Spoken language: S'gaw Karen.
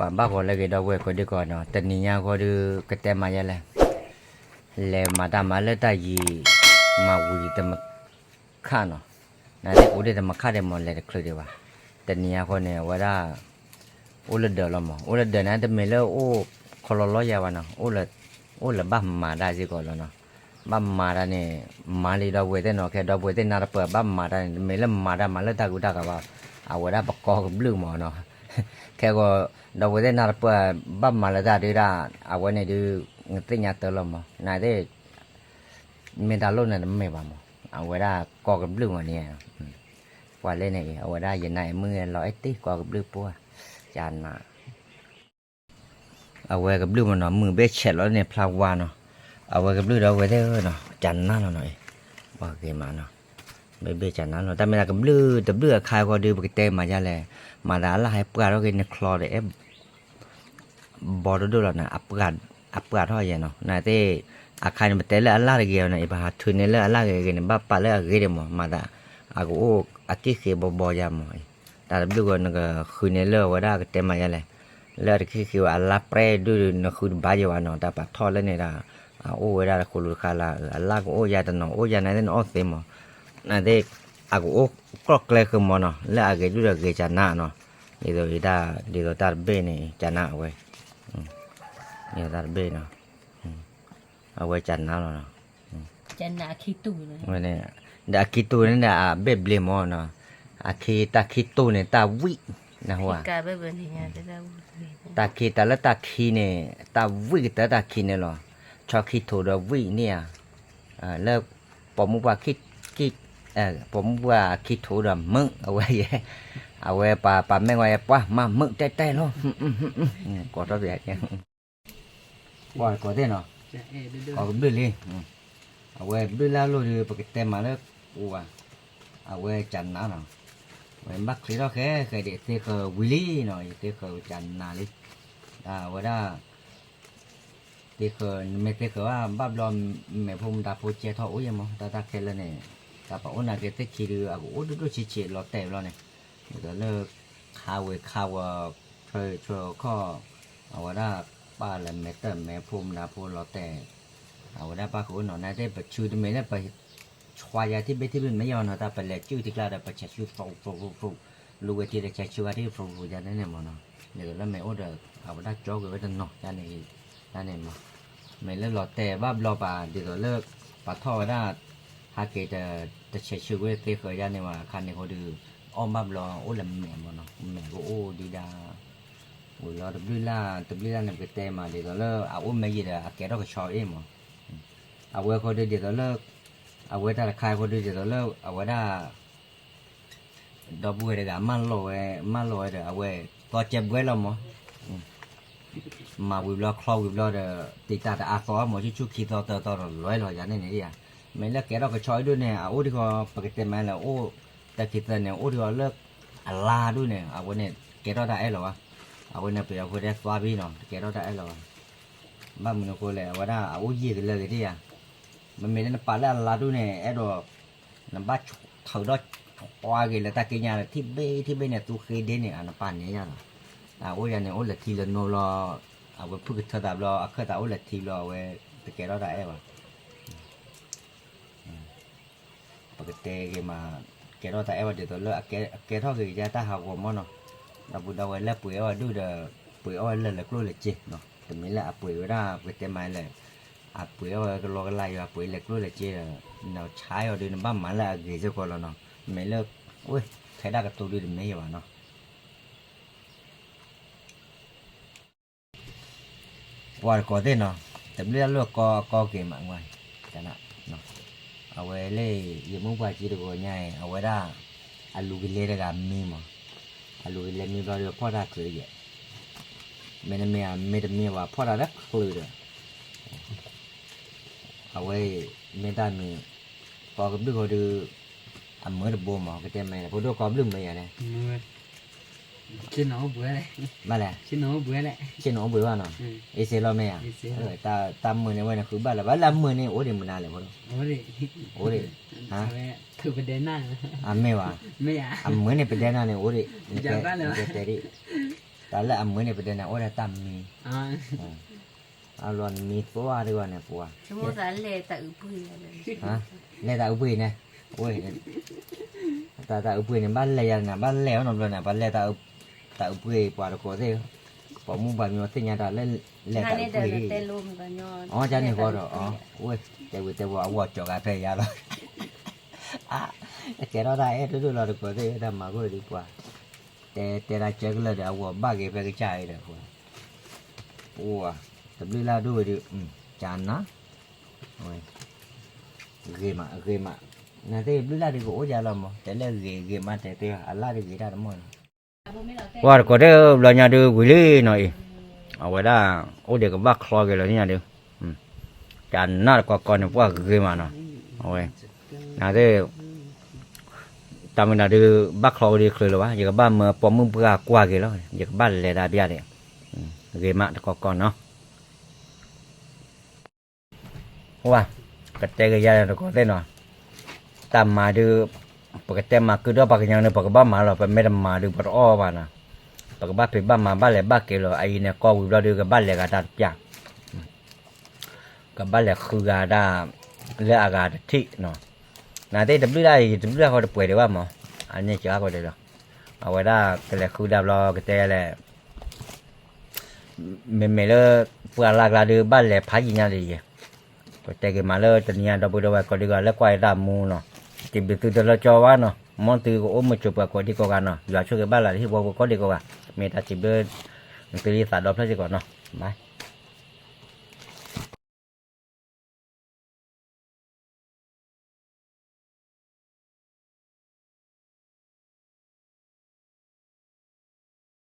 ပှၤဘၣ်ဂီၤလၢအဂ့ၤ ဒီပုၢ်ဝဲၢ်ကိးဒံကီးနီၤ, တနံၤညါဃီဒုး ကတဲမၤယဲလဲၣ်, လဲၤမၤတၢ်မၤလၢတၢ်ယံၤ, မၤဝံၤတမုာ်ခါနီၤ, နသ့ၣ်အိၣ်ဒံးတမုာ်ခါဒံးမး လဲၤတချုးဒံးဘၣ်, တနံၤညါဃီန့ၣ် အဝဲဒၣ် အိၣ်လၢဒၢးလီၤမး, အိၣ်လၢဒၢးန့ၣ် တမ့ၢ်လၢအိၣ်ခီလီၤလီၤယၤဘၣ်နီၤ, အိၣ်လၢဘၣ်မၤတၢ်စ့ၢ်ကီးလီၤနီၤ, ဘၣ်မၤတၢ်န့ၣ် မၤလံဒီပုၢ်ဝဲၢ်သ့ၣ်နီၤ, ခဲဒီပုၢ်ဝဲၢ်သ့ၣ်နၢ်တပၢၢ် ဘၣ်မၤတၢ်န့ၣ် တမ့ၢ်လၢမၤတၢ်မၤလၢတၢ်ကူတၢ်ကၤဘၣ်, အဝဲဒၣ်ပကီၢ်ကဘျုးမးနီၤ, ခဲဂီၤ ဒီပုၢ်ဝဲၢ်သ့ၣ်နၢ်တပၢၢ် ဘၣ်မၤလၢတၢ်ဒုးဒၣ်, အဝဲန့ၣ်ဒုး နသ့ၣ်ညါတၢ်လီၤမး, နသ့ၣ် မ့ၢ်တၢ်လိၣ်န့ၣ်တမ့ၢ်ဘၣ်မး, အဝဲဒၣ်ကီၢ်ကဘျုးမးန့ၣ်, ပှၤလဲၣ်န့ၣ်အံၤ အဝဲဒၣ်ယနါအံၤမုၣ်လီၤအဲၣ်တ့ၢ်ကီၢ်ကဘျုးပှၢ်, ကနး အဝဲကဘျုးမးနီၤ, မုၢ်ဘ့ၣ်ဆဲးလီၤန့ၣ်ဖျါဝါနီၤ, အဝဲကဘျုးဒီပုၢ်ဝဲၢ်သ့ၣ်နီၤ, ကနးလီၤနီၤ, ပှၤဂ့ၤမးနီၤ, ဘ့ၣ်ဘ့ၣ်ကနးလီၤ, တၢ်မ့ၢ်ဒၣ်ကဘျုးတဘျုးအခါဃီဒုး ပကတဲမၤယါလဲၣ်, မၤသးအလၢ်ဟဲပှၢ်ထီၣ်က့ၤနချီဒီး အဲၣ် ဘီဒိၣ်ဒိၣ်လီၤန့ၣ်, အပှၢ်ထီၣ်ယဲနီၤ, နသ့ၣ် အခါန့ၣ် ပတဲလၢအလၢ်တဂ့ၤအီၤန့ၣ် ပဟးထုးန့ၢ်လၢအလၢ်ဂ့ၤဂ့ၤန့ၣ် ဘၣ်ပာ်လၢအဂ့ၤဒံးမး, မၤသး အကအိၣ်အက့ၢ်ဃ့ဘီဘီယါမး, တၢ်တဘျုးဂီၤ နကဃုန့ၢ်လၢအဝဲဒၣ်ကတဲမၤယါလဲၣ်, လၢအတက့ၢ်ဃ့ဝဲအလၢ်ပြဲဒုး နဃုတဘၣ်ယဲဘၣ်နီၤ, တၢ်ပာ်ထီၣ်လၢန့ၣ်ဒီး အအိၣ်ဝဲဒၣ်တဃိးလူၤတခါလၢ အလၢ်ကအိၣ်ယါတနီၤ အိၣ်ယါန့ၣ်သ့ၣ်နအီၣ်သ့မး, နသ့ၣ် အကအိၣ်ကျီၣ်ကျဲဃုာ်မးနီၤ, လၢအဂ့ၤဒုးဒီးဂ့ၤကနးနီၤ, ဒ်သိး ဒ်သိးတၢ်တဘ့ၣ်န့ၣ် ကနးအဝဲ, ဒ်သိးတၢ်တဘ့ၣ်နီၤ, အဝဲကနးလီၤနီၤ, ဝဲန့ၣ်, ဒီးအခံတူၢ်န့ၣ်ဒီးအဘ့ၣ်ဘျ့မးနီၤ, အခံတၢ်ခံတူၢ်န့ၣ် တၢ်ဝံၣ်နဟူဧါ, တၢ်ခံတၢ်လၢတၢ်ခံန့ၣ် တၢ်ဝံၣ်ကတၢၢ်တၢ်ခံန့ၣ်လီၤ, ဆီခံထိးဒီးဝံၣ်န့ၣ်ဧါ, လၢ ပိာ်မုၣ်ပှၢ်ခံ, ပိာ်မုၣ်ပှၢ်ခံထိးဒီးမုာ်အဝဲယဲ, အဝဲပှၤပာ်မဲာ်ဝဲယဲ ပှၤမၤမုာ်တဲတဲလီၤ, ကိးထီၣ်ပယၤ ပှၤကိးသ့ၣ်နီၤ, ကိးကဘျုးလံ, အဝဲဘျုးလၢအလိၤဒီး ပကတဲမၤလၢအိၣ်ဘၣ်, အဝဲကနးနီၤ, ဝဲဘၣ်ချ့ထီၣ်ဃဲဃဲဒံး သ့ဃၢၤဝံၤလံနီၤ, ယသ့ဃၢၤကနးလံ, အဝဲဒၣ် သ့ဃၢၤ နမ့ၢ်သ့ဃၢၤဘၣ် ဘၣ်ဘျီ မဲာ်ဖိမတၤဖိကဲထီၣ်အိၣ်ယဲမး, တၢ်တၢ်ခဲလၢာ်န့ၣ်, တၢ်ပှၤအိၣ်နာ်က့သ့ၣ်ခံဒုး အကအိၣ်ဒိၣ်ဒိၣ်ဆံးဆံးလီၤတဲာ်ဘျီန့ၣ်, ဒ်သိးလၢ ခါဝဲခါဝဲ ထွဲထွဲခီၣ်, အဝဲဒၣ်ပၢ်လၢမဲာ်တၢ်မဲာ်ဖိမတၤဖိလီၤတဲာ်, အဝဲဒၣ်ပၢ်ဃုာ်အိၣ်နီၤ နသ့ၣ် ပဆူတမ့ၢ်လၢပ ဆှါယၤထံၣ်ဘ့ၣ်ထံၣ်ဘ့ၣ်မ့ၢ်ယဲနီၤ, တၢ်ပလဲၤစုၣ်ထံကျါဒီး ပဆဲးဆူၣ် လူဝဲထံဒီးဆဲးဆူၣ်ဝဲထံၣ် ဖျိဖျိယါန့ၣ်မးနီၤ, ဒ်သိးလၢမ့ၢ်အိၣ်ဒီး အဝဲဒၣ်ကၠီကွံာ်ဝဲတနီၤယါန့ၣ်, ယါန့ၣ်မး, မ့ၢ်လၢလီၤတဲာ်ဘၣ်ဘျီပာ် ဒ်သိးလၢ ပာ်ထီၣ်ဝဲဒၣ် ဟးက့ၤတ တဆဲးဆူၣ်ဝဲသ့ဃၢၤယါန့ၣ်ဝဲအခါန့ၣ်ဃိဒီး အီၣ်ဘၣ်ဘျီအိၣ်လၢမဲာ်မးနီၤ, မဲာ်ကအိၣ်ဒံးဒၣ် ဝံၤလီၤတဘျုးလၢ် တဘျုးလၢ်န့ၣ် ပကတဲမး ဒ်သိးလၢအအိၣ်မ့ၢ်ယံာ်ဒီး အကဲထီၣ်ကဆီအ့ၣ်မး, အဝဲဃိဒီးဒ်သိးလၢ အဝဲတၢ်တခါဃိဒီးဒ်သိးလၢ အဝဲဒၣ် ဒီပုၢ်ဝဲၢ်တဂၤ မၢလီၤဝဲ မၢလီၤဝဲဒီး အဝဲ သီကဲဘှဲလီၤမး, မၤဝံၤဘျီ ချီဝံၤဘျီဒီး တံာ်တာ်တအါသီမး ဆူၣ်ဆူၣ်ခံသီသၢသီဒီး လွဲလီၤယါန့ၣ်န့ၣ်ဧါ, မ့ၢ်လၢကဲထီၣ်ကဆီအ့ၣ်ဒုးန့ၣ် အအိၣ်ဒံးဃီ ပကတဲမးလၢအိၣ် တၢ်ခံသၢန့ၣ် အိၣ်ဒံးဃီလၢ အလါဒုးန့ၣ် အဝဲန့ၣ် ကဲထီၣ်တၢ်အဲၣ်လီၤဘၣ်, အဝဲန့ၣ် ပယီၤဖိတဲ သွါဘံနီၤ တကဲထီၣ်တၢ်အဲၣ်လီၤဘၣ်, ဘၣ်မနုၤအဃိလဲၣ် အဝဲဒၣ်အအိၣ်ယံာ်ကလၢာ်ဂ့ၤဒံးဧါ, မ့မ့ၢ်လၢနပာ်လၢအလါဒုးန့ၣ် အဲၣ်ဒိး နဘၣ်ထုးဒီး ကွၢ်က့ၤလၢတၢ်က့ညါ ထံၣ်ဘ့ၣ်ထံၣ်ဘ့ၣ်န့ၣ် သူဃ့ဒ့န့ၣ် အနပၢ်နဲယါလီၤ, အအိၣ်ယါန့ၣ် အိၣ်လၢထံလၢနိဘျီ, အဝဲဖုၣ်ကထၢသးဘျီ အခၢၣ်သးအိၣ်လၢထံဘျီ အဝဲတကဲထီၣ်တၢ်အဲၣ်ဘၣ် ပကတဲဂ့ၤမး ကဲထီၣ်တၢ်အဲၣ်ဝဲဒ်သိးလၢ အကဲထီၣ်က့ၤယါတၢ်ဟးဂီၤမးနီၤ, ဒီပုၢ်ဒီဝဲၢ်လၢပှ့ၤအီၣ်ဝဲဒုၣ်ဒီး ပှ့ၤအီၣ်ဝဲလၢလဲၤကျိၣ်လဲၤစ့နီၤ, တမ့ၢ်လၢအပှ့ၤဝဲဒၣ် ပကတဲမးလဲၣ်, အပှ့ၤအီၣ်ဝဲကလီကလီယွၤ ပှ့ၤလဲၤကျိၣ်လဲၤစ့ဒီး နဆါအီၤဒုး နဘၣ်မၤလၢအဂ့ၤစ့ၢ်ကီးလီၤနီၤ, မ့ၢ်လၢ ဝဲ ဖဲဒၣ်ကတိၤဒုးတမ့ၢ်ယဘၣ်နီၤ ပှၤတကိးသ့ၣ်နီၤ, တဘျုးတၢ်လိၣ်ကီကီက့ၤမးဝဲ, အဝဲလၢ ယမုၢ်ပှၢ်ကံတဂီၤညါအံၤ အဝဲဒၣ် အလူၤကလဲတဂၤမံမး, အလူၤကလဲမံဘျီဒီးဖီၣ်တၢ်ချုးယဲၢ်, မ့တမ့ၢ် မ့တမ့ၢ်ဘၣ်ဖီၣ်တၢ်လၢချုးဒီး အဝဲအံၤ မ့ၢ်တၢ်မံၤ ကီကဘျုးဃီဒုး အမုာ်တဘိမး ကတဲမ့ၢ် ဖိဒိၣ်ကီကဘျုးမ့ၢ်ယၤလဲၣ်, ဘၣ်လဲၣ်, ဆ့ၣ်နီၤအိၣ်ဘှံးဘၣ်နီၤ, အ့စ့လီၤမ့ၢ်ဧါ, တၢ်မုာ်န့ၣ်ဝဲန့ၣ် ဃုဘၣ်လၢၤဘၣ် လၢအမုာ်န့ၣ် အိၣ်ဒံးမနုၤလဲၣ် ဖိဒိၣ်, အိၣ်ဒံး, အမ့ၢ်ဘၣ်, အမုာ်န့ၣ် ပဒဲနၤန့ၣ် အိၣ်ဒံး, တဲဒံး တၢ်လၢအမုာ်န့ၣ် ပတဲန့ၣ် အိၣ်ဒီးတၢ်မံ, အလီၢ်နမံသွါတဂီၢ်န့ၣ်ပှၤ, လဲၤတၢ်အုးပှ့ၤန့ၣ်, တၢ်တၢ်အုးပှ့ၤန့ၣ် ဘၣ်လဲၤယၤန့ၣ် ဘၣ်လဲၤအီၤနီတဘျီန့ၣ် ပှၤလဲၤတၢ်အုးပှ့ၤပှၤတကိးသ့ၣ်, ပိာ်မုၣ်ပှၤမ့ၢ်သ့ၣ်ညါတၢ်လၢလဲၤတၢ်အုးပှ့ၤ, အီၤကန့ၣ်ဃီဒီး အဝဲတဲဝံၤတဲဝီၤအဝီၢ်ကၠီၤဂၤဖဲယၤလီၤ, အကဲထီၣ်တၢ်အဲၣ်ဒိၣ်ဒိၣ်လီၤတကိးသ့ၣ် တၢ်မၤခိၣ်ဒံးပှၤ, တဲတဲတၢ်ကၢကလၢာ်ဒီး အဝီၢ်ဘၣ်က့ၤဖဲကစၢ်အံၤဒီးပှၤ, ပှၤ, တဘျုးလၢ်ဒိၣ်ဝဲဒုး, ကနၤ, ဂ့ၤမး ဂ့ၤမး, နသ့ၣ်ဘျုးလၢ်ဒုးကအိၣ်ယၤလီၤမး တဲလၢဂ့ၤဂ့ၤမးတဲသ့, အလၢ်ဒုးဂ့ၤတၢ်တမီၢ်နီၤ, ပှၤတကိးသ့ၣ်ဘျီညါဒုးဝံၤလံနီၤအံၤ, အဝဲဒၣ်, အိၣ်ဒံးကဘၣ်ချီက့ၤလီၤန့ၣ်ညါဒုး, ကနၤတကီကီန့ၣ် ပှၤဂ့ၤမးနီၤ, အဝဲ, နသ့ၣ် တၢ်မ့ၢ်တၢ်ဒုး ဘၣ်ချီဝဲဒ်ချုးလၢၤဘၣ် ယကဘၣ်မၢပိာ်မုၣ်ပှၢ်ကွၢ်က့ၤလီၤ ယကဘၣ်လဲၤတၢ်ဘၣ်ဒံး, ဂ့ၤမးတကီကီနီၤ, ဝါ, ကတဲက့ၤယၤတကီးသ့ၣ်နီၤ, တၢ်မၤဒုး, ပကတဲမၤကုဒီးပှၤကညီန့ၣ် ပကဘၣ်မၤလီၤ ပမ့ၢ်တမၤဒုးပတအီၣ်ဘၣ်နီၤ, ပကဘၣ်ဖံးဘၣ်မၤဘၣ်လဲၤဘၣ်က့ၤလီၤ အအံၤန့ၣ်ကီဝံၤဘျီဒုးကဘၣ်လဲၤဂၤတၢ်တပျၢ် ကဘၣ်လဲၤဃုဂၤဒၣ်, လၢအဂၤတထံၣ်နီၤ, နသ့ၣ်တဘျုးဒၣ်အံၤ တဘျုးဒၣ်ဃီတပှဲၤဒံးဘၣ်မး, အန့ၣ်ကါဃီဒံးလီၤ, အဝဲဒၣ်ကလဲၤဃုဒၣ်ဘျီကတဲလဲၣ်, မ့မ့ၢ်လၢ, ပှၤလၢ်ကျါဒုးဘၣ်လဲၤဖးယံာ်ညါဒံးယဲၢ်, ပတဲက့ၤမးလၢတနံၤညါဒီပုၢ်ဒီဝဲၢ်ကိးဒံကီးလၢကွၢ်ယတၢ်မူနီၤ, စံးဘျုးသုတလၢကၠီဝါနီၤ, မ်သုကအိၣ်မုာ်ဆိးပှၤကိးဒံကိးဂၤနီၤ, ယွၤဆိၣ်ဂ့ၤဘၣ်လၢဟံၣ်ဖိဃီဖိကိးဒံကိးဂၤ, မ့ၢ်တၢ်စံးဘျုး, သုလံသးဒီဖျၢၣ်စ့ၢ်ကီးနီၤ, bye.